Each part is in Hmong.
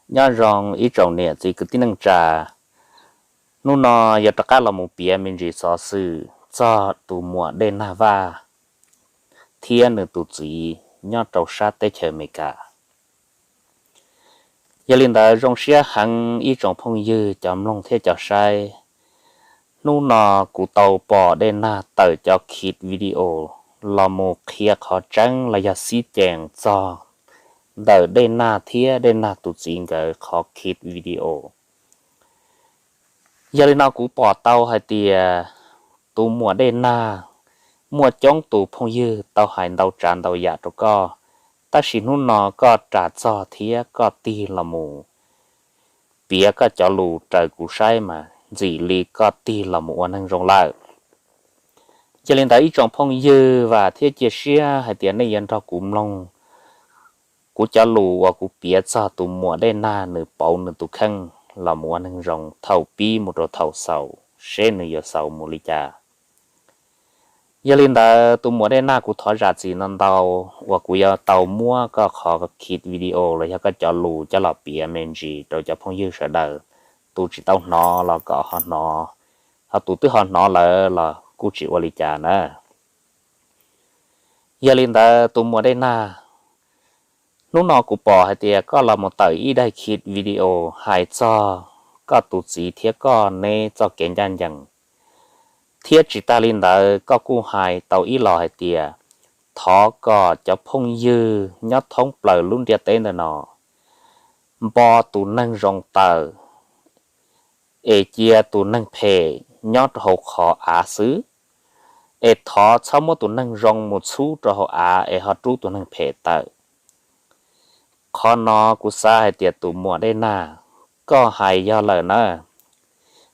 Nyob zoo ib tsoom niam txiv kwv tij neej tsa, hnub no yog rov qab los mus piav me ntsis xov xwm txog tus muam Dej Nag Vaj thiab nws tus txiv nyob rau sab teb chaws Amelikas. Yog li ntawd zoo siab heev ib tsoom phooj ywg cov mloog thiab cov saib, hnub no kuv tau pom Dej Nag tawm cov khiv video los mus qhia qhov tseeb los yog xib cees txog ntawm Dej Nag thiab Dej Nag tus txiv nkawd qhov khiv video. Yog li no kuv pom tau hais tias tus muam Dej Nag muaj coob tus phooj ywg tau hais ntau tsav ntau yam rau koj, tab sis hnub no koj ras txog thiab koj tig los mus piav koj cov lus raws kuv saib mas ntxim li koj tig los mus ua neeg zoo lawm. Yog li ntawd ib tsoom phooj ywg, vam thiab cia siab hais tias nej yuav nrog kuv mloog kuv cov lus uas kuv piav txog tus muam Dej Nag nws pauv nws tus kheej los mus ua neeg zoo thaum pib mus rau thaum xaus seb nws yuav xaus mus li cas. Yog li ntawd tus muam Dej Nag, kuv thov zam txim no ntau uas kuv yuav tau muab koj qhov khiv video los yog koj cov lus coj los piav me ntsis rau cov phooj ywg sawv daws, tus tsis tau hnov los kom ho hnov, ho tus twb ho hnov lawm los kuj tsis ua li cas na. Yog li ntawd tus muam Dej Nag, hnub no kuv pom hais tias koj los mus tawm ib daim khiv video hais txog koj tus txiv thiab koj neb txoj kev ncaj ncees, thiab tsis tas li ntawd koj kuj hais tau ib los hais tias thov kom cov phooj ywg nyob thoob plaws lub ntiaj teb ntawm no npo tus neeg zoo tawm, es cia tus neeg phem nyob rau hauv qhov av xwb, es thov txhob muab tus neeg zoo mus txhub rau hauv av es ho rub tus neeg phem tawm. Qhov no kuv xav hais tias tus muam Dej Nag, koj hais yog lawm na,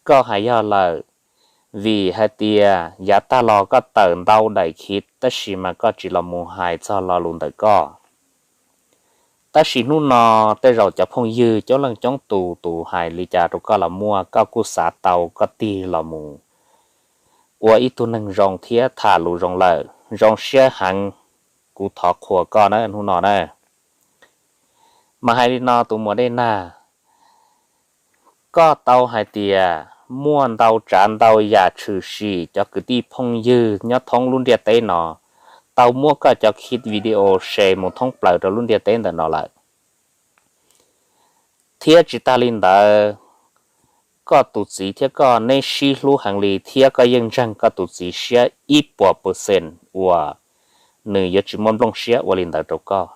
koj hais yog lawm, vim hais tias yav tag los koj tawm ntau daim khiv tab sis mas koj tsis los mus hais txog lo lus ntawm koj. Tab sis hnub no tej zaum cov phooj ywg coob leej coob tus, tus hais li cas rau koj los muaj, koj kuj xav tau koj tig los mus ua ib tug neeg zoo thiab tham lus zoo lawm. Zoo siab heev, kuv thov qhuas koj na hnub no na. Mas hais li no tus muam Dej Nag, koj tau hais tias muaj ntau tsav ntau yam tshwm sim cov kwv tij phooj ywg nyob thoob lub ntiaj teb no tau muab koj cov khiv video share mus thoob plaws rau lub ntiaj teb ntawm no lawm. Thiab tsis tas li ntawd, koj tus txiv thiab koj neb sib hlub heev li thiab koj yeej ntseeg koj tus txiv siab ib puas percent uas nws yuav tsis muaj nplooj siab ua li ntawd rau koj.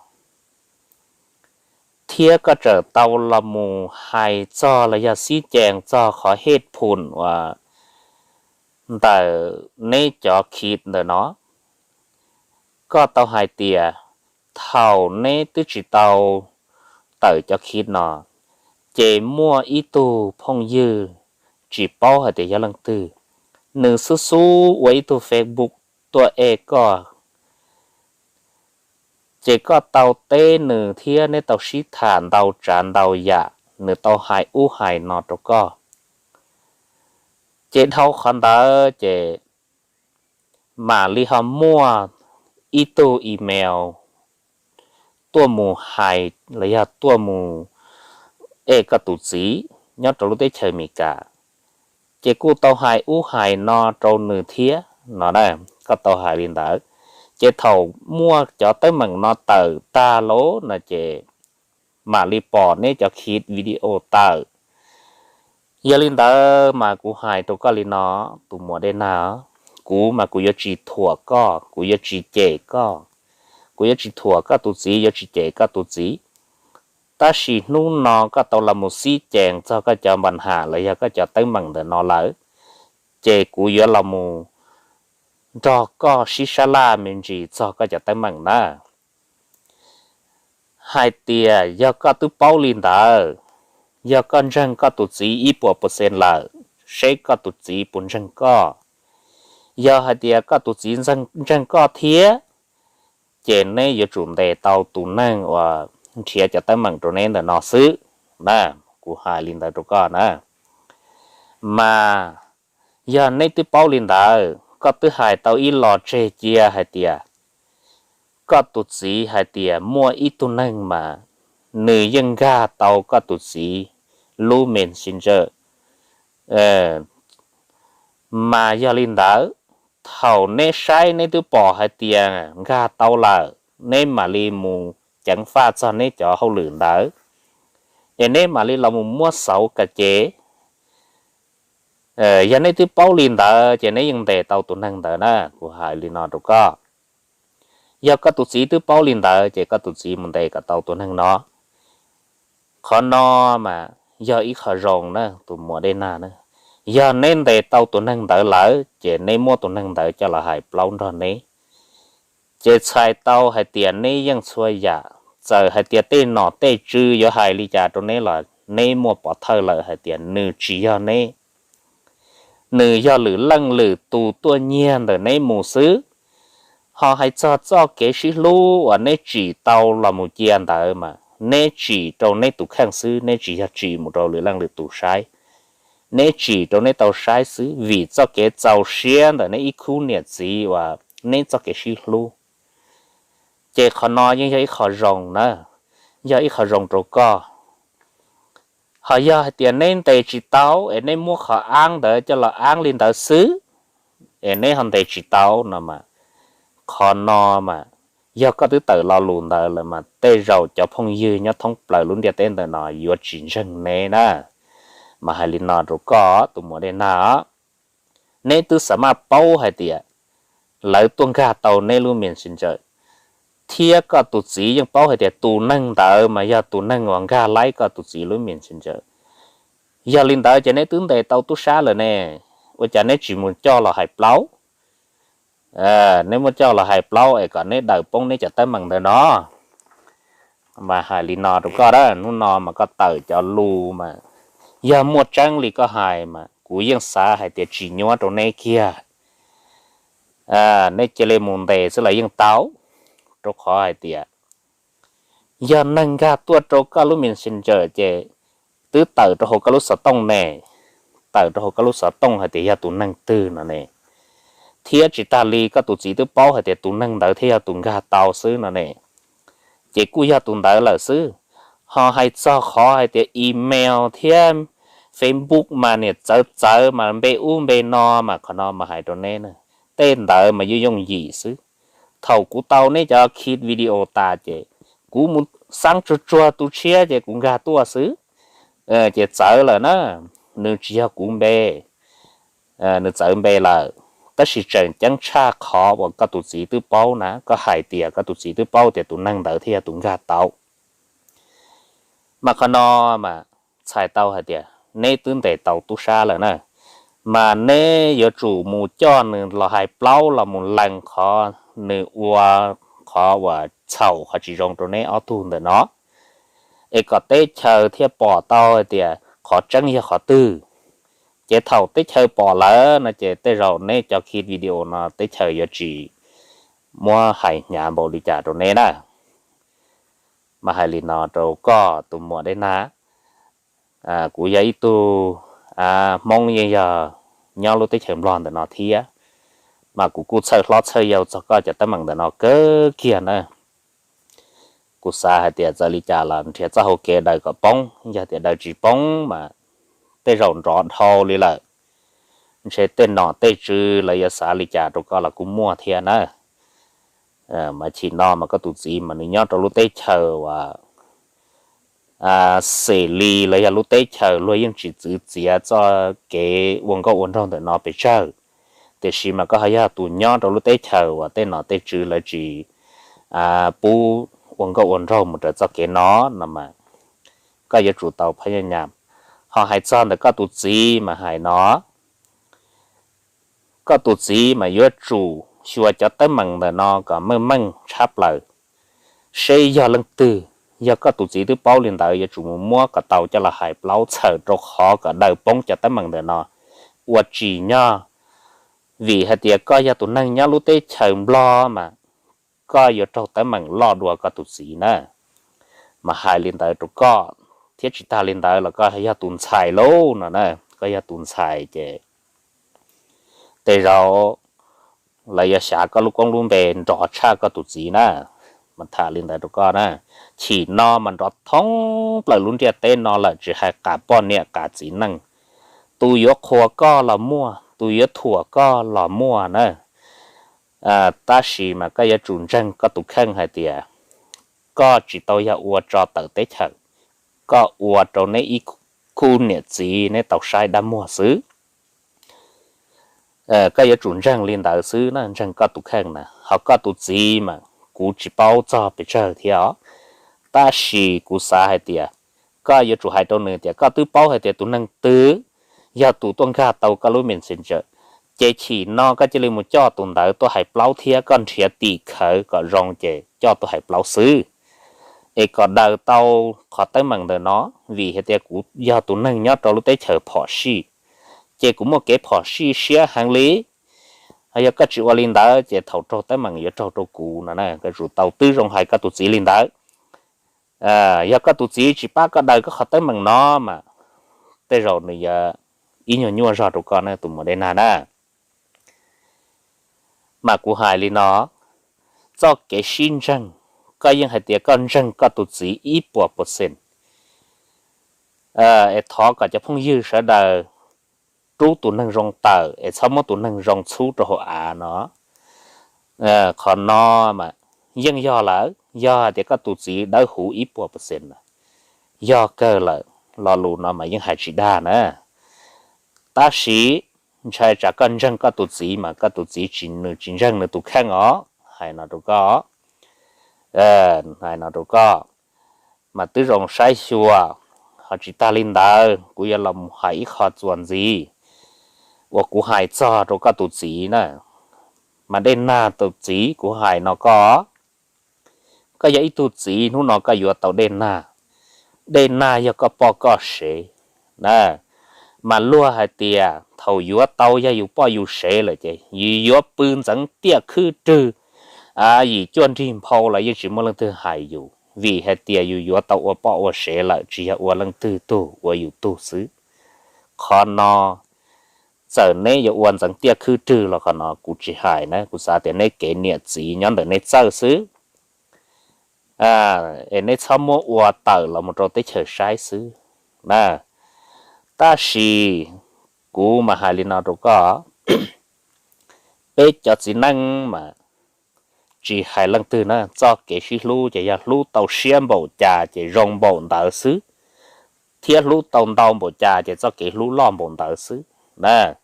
Thiab koj txawm tau los mus hais txog los yog xib cees txog qhov hej phum uas ntawm neb cov khiv ntawm no. Koj tau hais tias thaum neb twb tsis tau tawm cov khiv no, ces muaj ib tug phooj ywg tsis paub hais tias yog leej twg, nws xub xub ua ib tug Facebook tuaj ej koj, ces koj tau teb nws thiab neb tau sib tham ntau tsav ntau yam, nws tau hais ub hais no rau koj. Ces dhau qhov ntawd ces mam li ho muaj ib tug email tuaj mus hais los yog tuaj mus ej koj tus txiv nyob rau lub teb chaws Amelikas, ces kuj tau hais ub hais no rau nws thiab no na. Koj tau hais li ntawd, ces thaum muaj cov teeb meem no tawm tag lawm no ces mam li pom neb cov khiv video tawm. Yog li ntawd mas kuv hais rau koj li no, tus muam Dej Nag, kuv mas kuv yuav tsis thuam koj, kuv yuav tsis cem koj, kuv yuav tsis thuam koj tus txiv, yuav tsis cem koj tus txiv. Tab sis hnub no koj tau los mus xib cees txog koj cov npa nham los yog koj cov teeb meem ntawm no lawm, ces kuv yuav los mus nrog koj sib sab laj me ntsis txog koj cov teeb meem na. Hais tias yog koj twb paub li ntawd, yog koj ntseeg koj tus txiv ib puas percent lawm, seb koj tus txiv puas ntseeg koj. Yog hais tias koj tus txiv ntseeg koj thiab, ces neb yuav tsum ntes tau tus neeg uas nrhiav cov teeb meem rau neb ntawm no xwb na. Kuv hais li ntawd rau koj na. Mas yog neb twb paub li ntawd, koj twb hais tau ib los tseg cia hais tias koj tus txiv hais tias muaj ib tug neeg mas nws yeej nkag tau koj tus txiv lub Messenger. Mas yog li ntawd, thaum neb saib neb twb pom hais tias nkag tau lawm, neb mam li mus ceev faj txog neb cov hauj lwm ntawd, es neb mam li los mus muab xauv ka ces. Yog neb twb paub li ntawd ces neb yeej ntes tau tus neeg ntawd na, kuv hais li no rau koj. Yog koj tus txiv twb paub li ntawd ces koj tus txiv mus ntes kom tau tus neeg no. Qhov no mas yog ib qho zoo na tus muam Dej Nag na. Yog neb ntes tau tus neeg ntawd lawm ces neb muab tus neeg ntawd coj los hais plaub nrog neb, ces txhais tau hais tias neb yeej txhua yam. Txawm hais tias tej nom tej tswv yuav hais li cas rau neb los neb muaj pov thawj lawm hais tias nws tsis yog neb, nws yog lwm leej lwm tus tuaj nyiag ntawm neb mus xwb. Ho hais txog txoj kev sib hlub uas neb tsim tau los mus cia ntawd mas neb tsim rau neb tus kheej xwb, neb tsis yog tsim mus rau lwm leej lwm tus saib. Neb tsim rau neb tau saib xwb, vim txoj kev txaus siab ntawm neb ib khub niam txiv uas neb txoj kev sib hlub. Ces qhov no yeej yog ib qho zoo na, yog ib qho zoo rau koj. Ho yog hais tias neb ntes tsis tau es neb muab qhov ab ntawd coj los ab li ntawd xwb, es neb ho ntes tsis tau no mas, qhov no mas yog koj twb tawm lo lus ntawd lawm mas tej zaum cov phooj ywg nyob thoob plaws lub ntiaj teb ntawm no yuav tsis ntseeg neb na. Mas hais li no rau koj tus muam Dej Nag, neb twb xav maj paub hais tias lawv tuaj nkag tau neb lub Messenger, thiab koj tus txiv yeej paub hais tias tus neeg ntawd mas yog tus neeg uas nkag laib koj tus txiv lub Messenger. Yog li ntawd ces neb twb ntes tau tub sab lawm ne, ua cas neb tsis mus coj los hais plaub? Neb muab coj los hais plaub es kom neb daws poob neb cov teeb meem ntawd no. Mas hais li no rau koj a, hnub no mas koj tawm cov lus mas yog muaj tseeb li koj hais mas kuv yeej xav hais tias tsis nyuaj rau neb kiag. Neb cia li mus ntes xwb los yeej tau, rau qhov hais tias yog neeg nkag tuaj rau koj lub Messenger ces twb tawm rau hauv koj lub xov tooj ne, tawm rau hauv koj lub xov tooj hais tias yog tus neeg twg no ne, thiab tsis tas li koj tus txiv twb paub hais tias tus neeg ntawd thiaj yog tus nkag tau xwb no ne, ces kuj yog tus ntawd lawm xwb. Ho hais txog qhov hais tias email thiab Facebook mas niam txawv txawv mas npe ub npe no mas qhov no mas hais rau neb, tej ntawd mas yooj yooj yim xwb. Thaum kuv tau neb cov khi video tas ces kuv mus xaab tsuag tsuag tus tshiab ces kuv nkag tuaj xwb. Ces txawv lawm na, nws tsis yog kuv npe, nws txawv npe lawm. Tab sis tseem ceeb tshaj qhov uas koj tus txiv twb paub na, koj hais tias koj tus txiv twb paub tias tus neeg ntawd thiaj yog tus nkag tau. Mas qhov no mas txhais tau hais tias neb twb ntes tau tub sab lawm na, mas neb yuav tsum mus coj nws los hais plaub los mus lees qhov nws ua qhov uas txhaum qhov tsis zoo rau neb ob tug ntawm no, es kom teb chaws thiaj pom tau hais tias qhov tseeb yog qhov twg. Ces thaum teb chaws pom lawm no ces tej zaum neb cov khi video no teb chaws yuav tsis muab hais hnyav npaum li cas rau neb na. Mas hais li no rau koj tus muam Dej Nag, kuv yog ib tug Hmoob yeej yog nyob lub teb chaws Nplog ntawm no thiab, mas kuv kuj txhawj hlob txhawj yau txog koj cov teeb meem ntawm no kawg kiag na. Kuv xav hais tias txawm li cas los nrhiav txoj hau kev daws kom poob, yog tias daws tsis poob mas tej zaum nrov dhau li lawm. Ntshe tej nom tej tswv lawv yuav xav li cas rau koj los kuj muaj thiab na. Mas chim no mas koj tus txiv mas nws nyob rau lub teb chaws uas xes li los yog lub teb chaws luag yeej tsis txwv txiav txoj kev ua nkauj ua nraug ntawm no pes tsawg. Tiam sis mas koj ho yog tus nyob rau lub teb chaws uas tej nom tej tswv lawv tsis pub ua nkauj ua nraug mus raws txoj kev no no mas koj yuav tsum tau phab nyaj nyam. Ho hais txog ntawm koj tus txiv mas hais no, koj tus txiv mas yuav tsum xyuas cov teeb meem ntawm no kom meej meej tshab plaws, seb yog leej twg. Yog koj tus txiv twb paub li ntawd yuav tsum mus muab kom tau coj los hais plaub txhawm rau qhov kom daws poob cov teeb meem ntawm no ua tsim nyog. Vim hais tias koj yog tus neeg nyob lub teb chaws Nplog mas koj yuav raug teeb meem loj dua koj tus txiv na. Mas hais li ntawd rau koj, thiab tsis tas li ntawd los koj yog tus ntxhais lauj no na, koj yog tus ntxhais ces tej zaum lawv yuav xyav koj lub koob lub npe nrov tshaj koj tus txiv na. Mas tham li ntawd rau koj na, chim no mas nrov thoob plaws lub ntiaj teb no lawm, tsis hais qas poj niam qas txiv neej. Tus yuav qhuas koj los muaj, tus yuav thuam koj los muaj na. Tab sis mas koj yuav tsum ntseeg koj tus kheej hais tias koj tsis tau yog ua tso tawm teb chaws, koj ua rau neb ib khub niam txiv neb tau saib dab muag xwb. Koj yuav tsum ntseeg li ntawd xwb na, ntseeg koj tus kheej na. Ho koj tus txiv mas kuv tsis paub txog pes tsawg thiab os, tab sis kuv xav hais tias koj yuav tsum hais rau nws tias koj twb paub hais tias tus neeg twg yog tus tuaj nkag tau koj lub Messenger, ces chim no koj cia li mus coj tus ntawd tuaj hais plaub thiab koj nrhiav tim khawv kom zoo ces coj tuaj hais plaub xwb, es kom daws tau qhov teeb meem ntawm no, vim hais tias kuv yog tus neeg nyob rau lub teb chaws phom sij, ces kuv muaj kev phom sij siab heev li. Yog koj tsis ua li ntawd ces thaum raug teeb meem yuav raug rau kuv no na, koj tsum tau twb zoo hais koj tus txiv li ntawd. Yog koj tus txiv tsis pab koj daws koj qhov teeb meem no mas tej zaum nws yuav ib nyuag nyuaj zog rau koj na tus muam Dej Nag na. Mas kuv hais li no, txoj kev sib ntseeg, koj yeej hais tias koj ntseeg koj tus txiv ib puas percent. Es thov kom cov phooj ywg sawv daws rub tus neeg zoo tawm es txhob muab tus neeg zoo txhub rau hauv av no. Qhov no mas yeej yog lawm, yog hais tias koj tus txiv dawb huv ib puas percent lawm, yog kawg lawm, lo lus no mas yeej hais tsis dag na. Tab sis ntshai tsam koj ntseeg koj tus txiv mas koj tus txiv tsis, nws tsis ntseeg nws tus kheej os, hais no rau koj. Hais no rau koj, mas twb zoo saib xyuas. Ho tsis tag li ntawd kuv yuav los mus hais ib qho txuas ntxiv uas kuv hais txog rau koj tus txiv na. Mas Dej Nag tus txiv, kuv hais no koj, koj yog ib tug txiv, hnub no koj yuav tau Dej Nag. Dej Nag yog koj poj koj sev na. Mas luag hais tias thaum yuav tau yog yus poj yus sev lawm ces yus yuav pw ntxeev tiaj khwb rwg, yim cuaj nrig nphau los yeej tsis muaj leej twg hais yus, vim hais tias yus yuav tau ua poj ua sev lawm, tsis yog ua leej twg tug, ua yus tug xwb. Qhov no txawm neb yuav ua ntxeev tiaj khwb rwg los qhov no kuv tsis hais na, kuv xav tias neb kev niam txiv nyob ntawm neb txawj xwb. Es neb txhob muab ua tawm los mus rau teb chaws saib xwb na. Tab sis kuv mas hais li no rau koj, peb cov txiv neej mas tsis hais leej twg na, txoj kev sib hlub ces yog hlub tau siab npaum cas ces zoo npaum ntawd xwb, thiab hlub tau ntau npaum cas ces txoj kev hlub loj npaum ntawd xwb na.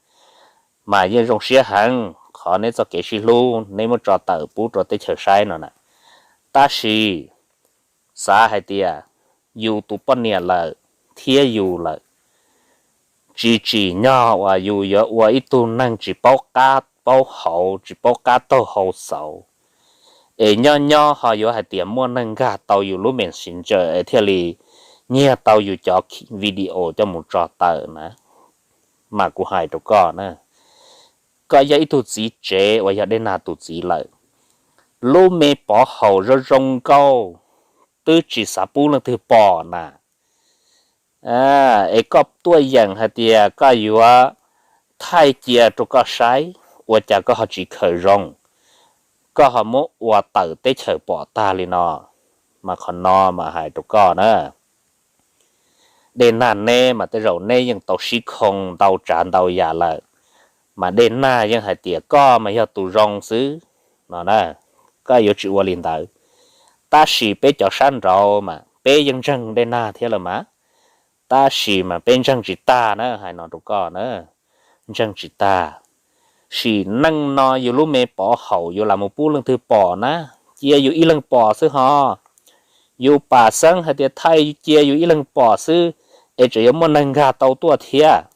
Mas yeej zoo siab heev qhov neb txoj kev sib hlub neb muab tso tawm pub rau teb chaws saib no na. Tab sis xav hais tias yus tus poj niam lawm thiab yus lawm, tsis tsim nyog uas yus yuav ua ib tug neeg tsis paub qab paub hauv, tsis paub qab taug hau xauv, es nyob nyob ho yuav hais tias muaj neeg nkag tau yus lub Messenger es thiaj li nyiag tau yus cov video coj mus tso tawm na. Mas kuv hais rau koj na, koj yog ib tug txiv tsev uas yog Dej Nag tus txiv lawm, lub me pov haum zoo zoo nkauj twb tsis xav pub leej twg pom na. Es koj tuaj yeem hais tias koj yuav thaij cia rau koj saib, ua cas koj ho tsis khaws zoo, koj ho muab ua tawm teb chaws pom tag li no. Mas qhov no mas hais rau koj na, Dej Nag neb mas tej zaum neb yeej tau sib khoo ntau tsav ntau yam lawm, mas Dej Nag yeej hais tias koj mas yog tus zoo xwb no na, koj yuav tsis ua li ntawd. Tab sis peb cov sab nraud mas peb yeej ntseeg Dej Nag thiab lawm mas, tab sis mas peb ntseeg tsis tag na, hais no rau koj na, ntseeg tsis tag. Sim neej no yus lub me pov haum yus lam mus pub leej twg pom na, cia yus ib leeg pom xwb ho. Yus pam xeeb hais tias thaij cia yus ib leeg pom xwb, es tseem yuav muaj neeg nkag tau tuaj thiab.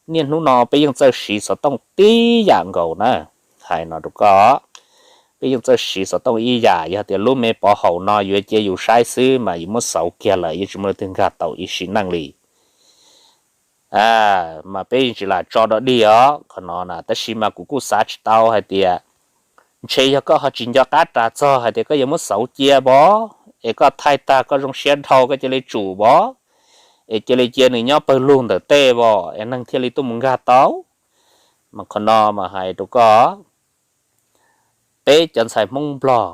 Niaj hnub no peb yeej txawj siv xov tooj tib yam nkaus na, hais no rau koj, peb yeej txawj siv xov tooj ib yam, yog tias lub me pov haum no yuav cia yus saib xwb mas yus muab xauv kiag lawm yeej tsis muaj leej twg nkag tau ib sim neej li. Mas peb yeej tsis lam tso dog dig os qhov no na, tab sis mas kuv kuj xav tsis tau hais tias ntshe yog koj ho tsis nco qab ras txog hais tias koj yuav muab xauv cia pov, es koj thaij tag koj zoo siab dhau koj cia li tsum pov, es cia li cia nws nyob pawg lug ntawm tej pov es neeg thiaj li tuaj mus nkag tau. Mas qhov no mas hais rau koj, peb cov ntxhais Hmoob Nplog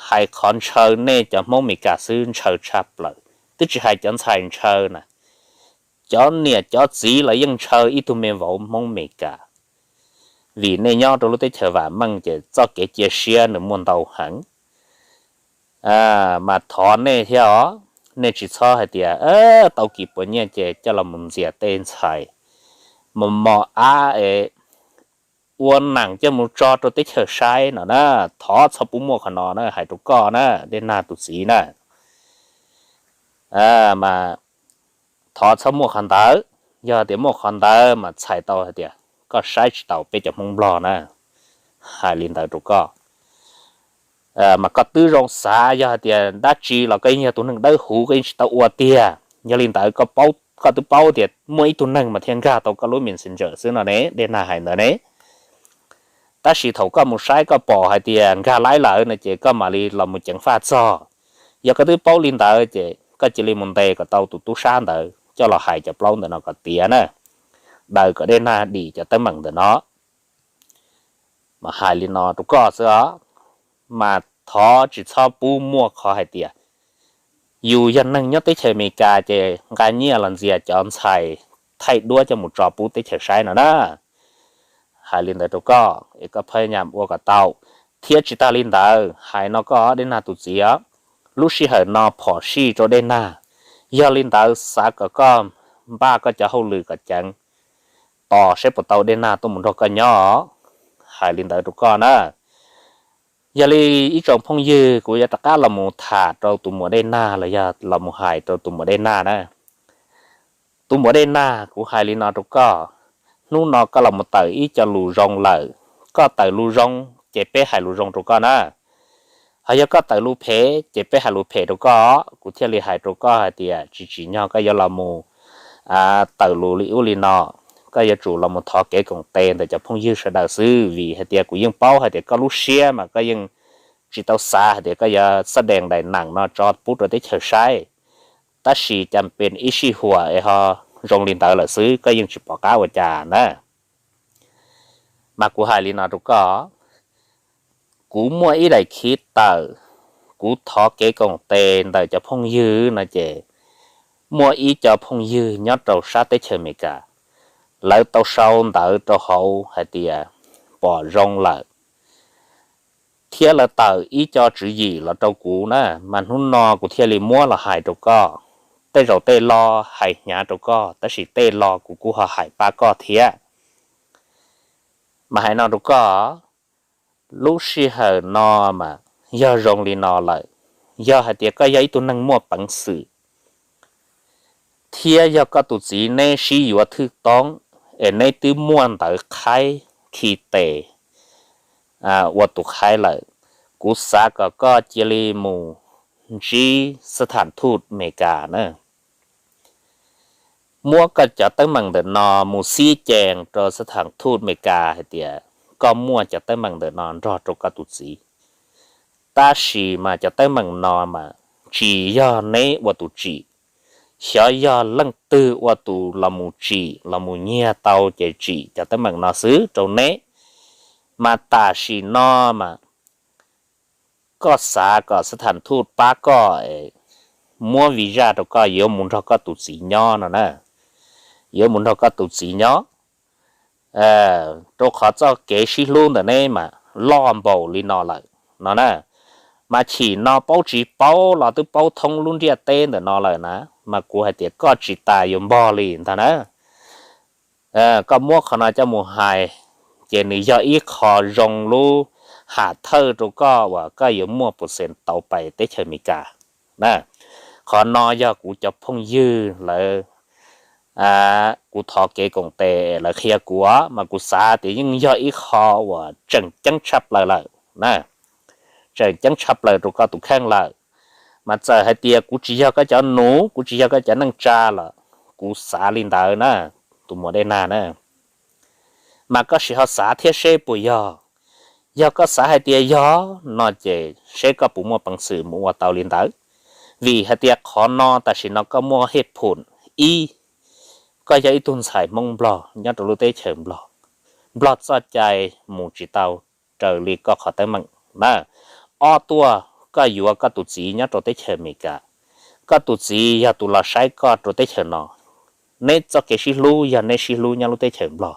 hais qhov ntshaw nej cov Hmoob Amelikas xwb ntshaw tshaj plaws, twb tsis hais cov ntxhais ntshaw na, cov niam cov txiv los yeej ntshaw ib tug me vauv Hmoob Amelikas. Vim nej nyob rau lub teb chaws vam meej ces txoj kev cia siab nws muaj ntau heev. Mas thov nej thiab os, nej tsis txhob hais tias tau kis puas nyiaj ces coj los mus ntxias tej ntxhais mos mos ab es ua neej coj mus tso rau teb chaws saib no na. Thov txhob pub muaj qhov no na, hais rau koj na, Dej Nag tus txiv na. Mas thov txhob muaj qhov ntawd. Yog tias muaj qhov ntawd mas txhais tau hais tias koj saib tsis taus peb cov Hmoob Nplog na. Hais li ntawd rau koj, mas koj twb zoo xav, yog hais tias dab tsi los koj yeej yog tus neeg dawb huv, koj yeej tsis tau ua tiag. Yog li ntawd koj twb paub tias muaj ib tug neeg mas thiaj nkag tau koj lub Messenger xwb no ne, Dej Nag hais ntawd ne. Tab sis thaum koj mus saib koj pom hais tias nkag laib lawm no ces koj mam li los mus ceev faj txog. Yog koj twb paub li ntawd ces koj cia li mus ntes kom tau tus tub sab ntawd coj los hais cov plaub ntawm no kom tiav na, daws kom Dej Nag dim cov teeb meem ntawm no. Mas hais li no rau koj xwb os, mas thov tsis txhob pub muaj qhov hais tias yus yog neeg nyob teb chaws Amelikas ces nqa nyiaj los ntxias cov ntxhais thaij duab coj mus tso pub teb chaws saib no na. Hais li ntawd rau koj es koj phaj nyam ua kom tau. Thiab tsis tas li ntawd, hais no koj Dej Nag tus txiv os, lub sij hawm no phom sij rau Dej Nag. Yog li ntawd xav kom koj npaj koj cov hauj lwm kom ceev, tos seb puas tau Dej Nag tuaj mus nrog koj nyob os. Hais li ntawd rau koj na. Yog li ib tsoom phooj ywg, kuv yuav rov qab los mus tham rau tus muam Dej Nag los yog los mus hais rau tus muam Dej Nag na. Tus muam Dej Nag, kuv hais li no rau koj, hnub no koj los mus tawm ib co lus zoo lawm. Koj tawm lus zoo ces peb hais lus zoo rau koj na. Ho yog koj tawm lus phem ces peb hais lus phem rau koj. Kuv thiaj li hais rau koj hais tias tsis tsim nyog koj yuav los mus tawm lus li ub li no. Koj yuav tsum los mus thov kev koom tes ntawm cov phooj ywg sawv daws xwb, vim hais tias kuv yeej paub hais tias koj lub siab mas koj yeej tsis tau xav hais tias koj yuav xab dees daim neem no tso pub rau teb chaws saib. Tab sis cas pes ib sij huam es ho zoo li ntawd lawm xwb, koj yeej tsis pom qab ua cas na. Mas kuv hais li no rau koj, kuv muaj ib daim khiv tawm, kuv thov kev koom tes ntawm cov phooj ywg no ces muaj ib co phooj ywg nyob rau sab teb chaws Amelikas, lawv tau sau ntawv rau hauv hais tias pom zoo lawm, thiab lawv tawm ib co tswv yim los rau kuv na, mas hnub no kuv thiaj li muab los hais rau koj. Tej zaum tej lo hais hnyav rau koj, tab sis tej lo kuv kuj ho hais pab koj thiab. Mas hais no rau koj, lub sij hawm no mas yog zoo li no lawm, yog hais tias koj yog ib tug neeg muaj peev xwm, thiab yog koj tus txiv neb sib yuav thwj toob, es neb twb muaj ntawv qhaib khi tes ua tus qhaib lawm, kuv xav kom koj cia li mus ntsib xab tham thuj Amelikas na. Muab koj cov teeb meem ntawm no mus xib cees rau xab tham thuj Amelikas hais tias koj muaj cov teeb meem ntawm no nrog rau koj tus txiv. Tab sis mas cov teeb meem no mas tsis yog neb ua tus tsim, xyov yog leej twg ua tus los mus tsim los mus nyiag tau ces tsim cov teeb meem no xwb rau neb. Mas tam sim no mas koj xav kom xab tham thuj pab koj es muab visa rau koj yuav mus nrog koj tus txiv nyob no na, yuav mus nrog koj tus txiv nyob, rau qhov txoj kev sib hlub ntawm neb mas loj npaum li no lawm no na. Mas chim no paub tsis paub los twb paub thoob lub ntiaj teb ntawm no lawm na, mas kuv hais tias koj tsis tas yuav npog li ntag na. Koj muab qhov no coj mus hais, ces nws yog ib qho zoo lub ham thawj rau koj uas koj yuav muaj pus xees tau pais teb chaws Amelikas na. Qhov no yog kuv cov phooj ywg lawv, kuv thov kev koom tes lawv qhia kuv, mas kuv xav tias yeej yog ib qho uas tseem ceeb tshaj plaws lawm na, tseem ceeb tshaj plaws rau koj tus kheej lawm. Mas txawm hais tias kuv tsis yog koj cov nus, kuv tsis yog koj cov neej tsa los kuv xav li ntawd na, tus muam Dej Nag na. Mas koj sim ho xav thiab seb puas yog. Yog koj xav hais tias yog no ces seb koj puas muaj peev xwm mus ua tau li ntawd. Vim hais tias qhov no tam sim no koj muaj hej phum ib, koj yog ib tug ntxhais Hmoob Nplog nyob rau lub teb chaws Nplog, Nplog txoj cai mus tsis tau raws li koj qhov teeb meem na. Ob tuaj, koj yuav koj tus txiv nyob rau teb chaws Amelikas, koj tus txiv yog tus los saib koj rau teb chaws no, neb txoj kev sib hlub yog neb sib hlub nyob lub teb chaws Nplog.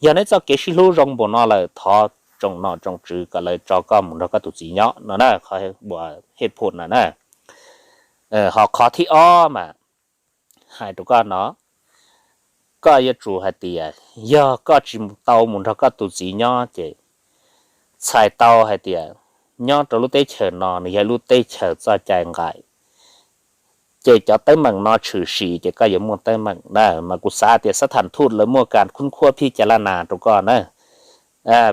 Yog neb txoj kev sib hlub zoo npaum no lawm, thov tsoom nom tsoom tswv kom lawv tso koj mus nrog koj tus txiv nyob no na, qhov ua hej phum no na. Ho qhov thib ob mas hais rau koj no, koj yuav tsum hais tias yog koj tsis tau mus nrog koj tus txiv nyob ces txhais tau hais tias nyob rau lub teb chaws no nws yog lub teb chaws txoj cai nqaim, ces cov teeb meem no tshwm sim ces koj yuav muaj teeb meem na. Mas kuv xav tias xab tham thuj lawv muaj kas khub khuab phij cas laj nas rau koj na,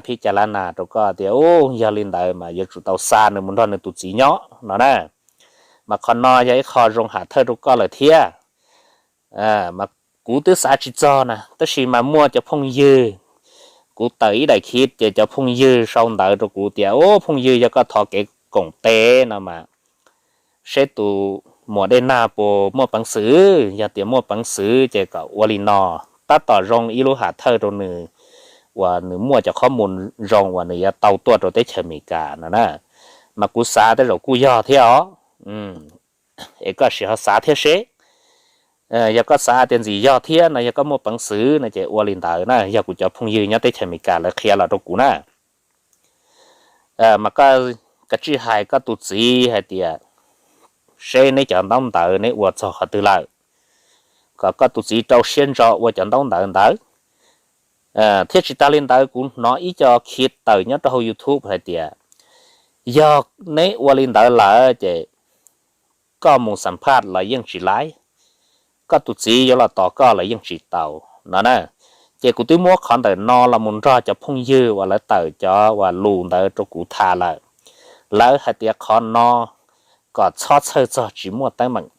phij cas laj nas rau koj tias u, yog li ntawd mas yuav tsum tau xa nws mus nrog nws tus txiv nyob no na. Mas qhov no yog ib qho zoo ham thawj rau koj lawm thiab. Mas kuv twb xav tsis txog na, tab sis mas muaj cov phooj ywg, kuv tawm ib daim khiv ces cov phooj ywg sau ntawv rau kuv tias u, phooj ywg, yog koj thov kev koom tes no mas seb tus muam Dej Nag puas muaj peev xwm, yog tias muaj peev xwm ces kom ua li no, tab tom zoo ib lub ham thawj rau nws uas nws muaj cov qhob mus zoo uas nws yuav tau tuaj rau teb chaws Amelikas no na. Mas kuv xav tej zaum kuj yog thiab os, es koj sim ho xav thiab seb. Yog koj xav tias ntxim yog thiab no, yog koj muaj peev xwm no ces ua li ntawd na, yog kuv cov phooj ywg nyob teb chaws Amelikas lawv qhia los rau kuv na. Mas koj kav tsij hais koj tus txiv hais tias seb neb cov ntaub ntawv neb ua txog qhov twg lawm, kom koj tus txiv rau siab ntso ua cov ntaub ntawv ntawd. Thiab tsis tas li ntawd, kuv hnov ib co khiv tawm nyob rau hauv YouTube hais tias yog neb ua li ntawd lawm ces koj mus xam phaj los yeej tsis laiv, koj tus txiv yuav los tos koj los yeej tsis tau no na. Ces kuv twb muab qhov ntawm no los mus nrog cov phooj ywg uas lawv tawm cov uas lus ntawd rau kuv tham lawm. Lawv hais tias qhov no kom txhob txhawj txog tsis muaj teeb meem,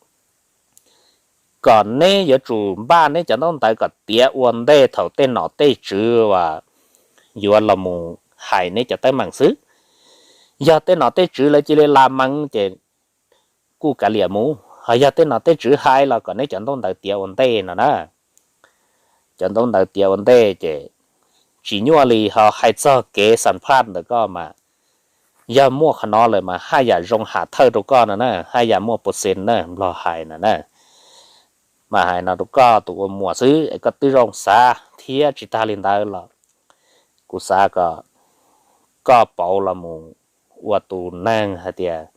kom neb yuav tsum npaj neb cov ntaub ntawv kom tiav ua ntej thaum tej nom tej tswv uas yuav los mus hais neb cov teeb meem xwb. Yog tej nom tej tswv lawv cia li la mees ces kuj kav liam mus, ho yog tej nom tej tswv hais los kom neb cov ntaub ntawv tiav ua ntej no na. Cov ntaub ntawv tiav ua ntej ces tsis nyuaj li. Ho hais txog kev xam phaj ntawm koj mas yog muaj qhov no lawm mas haj yam zoo ham thawj rau koj no na, haj yam muaj pov xees na, Nplog hais no na. Mas hais no rau koj tus ua muam xwb es koj twb zoo xav thiab. Tsis tas li ntawd los kuv xav kom koj pauv los mus ua tus neeg hais tias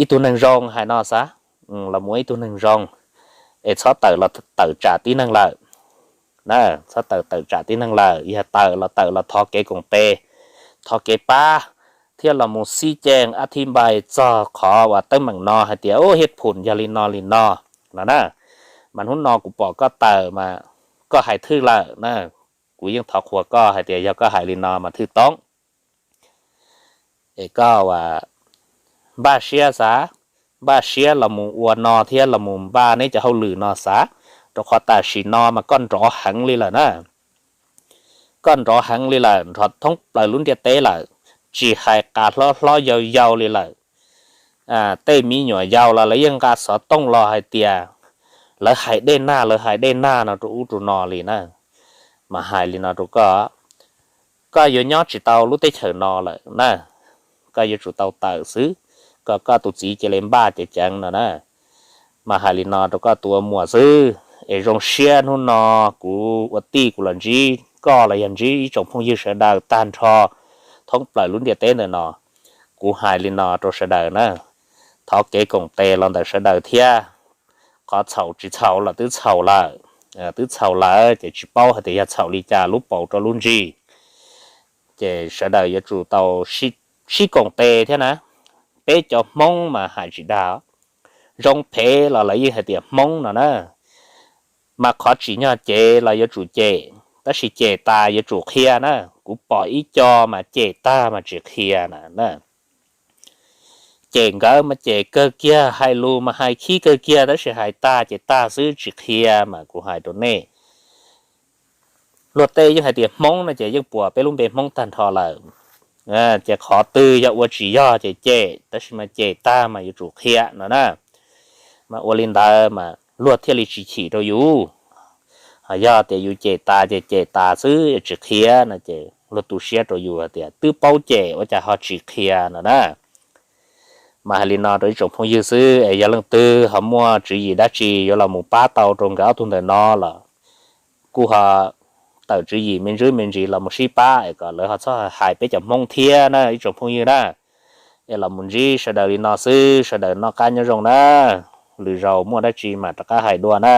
ib tug neeg zoo hais no xav, los mus ua ib tug neeg zoo es txhob tawm los tawm tsam tib neeg lawm. Txhob tawm tawm tsam tib neeg lawm, yog tawm los tawm los thov kev koom tes, thov kev pab, thiab los mus xib cees ab thib npai txog qhov uas teeb meem no hais tias u, hiab phum yog li no li no no na. Mas hnub no kuv pom koj tawm mas koj hais thwj lawm na. Kuv yeej thov qhuas koj hais tias yog koj hais li no mas thwj toob es koj npaj siab xav, npaj siab los mus ua no thiab los mus npaj neb cov hauj lwm no xav, rau qhov tam sim no mas koj nrov heev li lawm na. Koj nrov heev li lawm, nrov thoob plaws lub ntiaj teb lawm, tsis hais qas hlob hlob yau yau li lawm. Tej me nyuam yaus los lawv yeej nqa xov tooj los hais tias lawv hais Dej Nag, lawv hais Dej Nag no rau ub rau no li na. Mas hais li no rau koj, koj yuav nyob tsis tau lub teb chaws no lawm na, koj yuav tsum tau tawm xwb, kom koj tus txiv cia li npaj ceev ceev no na. Mas hais li no rau koj tus ua muam xwb, es zoo siab hnub no kuv ua tij kuv los ntsib koj los yog ntsib ib tsoom phooj ywg sawv daws tag nrho thoob plaws lub ntiaj teb ntawm no. Kuv hais li no rau sawv daws na, thov kev koom tes los ntawm sawv daws thiab. Qhov txhaum tsis txhaum los twb txhaum lawm, twb txhaum lawm ces tsis paub hais tias yog txhaum li cas, lub paus rau lub ntsig. Ces sawv daws yuav tsum tau sib koom tes thiab na. Peb cov Hmoob mas hais tsis dag, zoo phem los lawv yeej hais tias Hmoob no na. Mas qhov tsim nyog cem los yuav tsum cem, tab sis cem tas yuav tsum qhia na. Kuv pom ib co mas cem tag mas tsis qhia na. Cem nkawd mas cem kawg kiag, hais lus mas hais khib kawg kiag, tab sis hais tag ces tag xwb tsis qhia. Mas kuv hais rau nej, luag tej yeej hais tias Hmoob no ces yeej puas peb lub npe Hmoob tag nrho lawm. Ces qhov twg yog ua tsis yog ces cem, tab sis mas cem tag mas yuav tsum qhia no na. Mas ua li ntawd mas luag thiaj li tsis chim rau yus. Ho yog tias yus cem tas ces cem tas xwb tsis qhia no ces luag tu siab rau yus tias twb paub cem ua cas ho tsis qhia no na. Mas hais li no rau ib tsoom phooj ywg xwb es yog leej twg ho muaj tswv yim dab tsi yuav los mus pab tau rau nkawd ob tug ntawm no los kuj ho tawm tswv yim me ntsis me ntsis los mus sib pab es kom lawv ho txhob hais peb cov Hmoob thiab na ib tsoom phooj ywg na. Es los mus ntsib sawv daws li no xwb, sawv daws noj qab nyob zoo na. Lwm zaus muaj dab tsi mas rov qab hais dua na.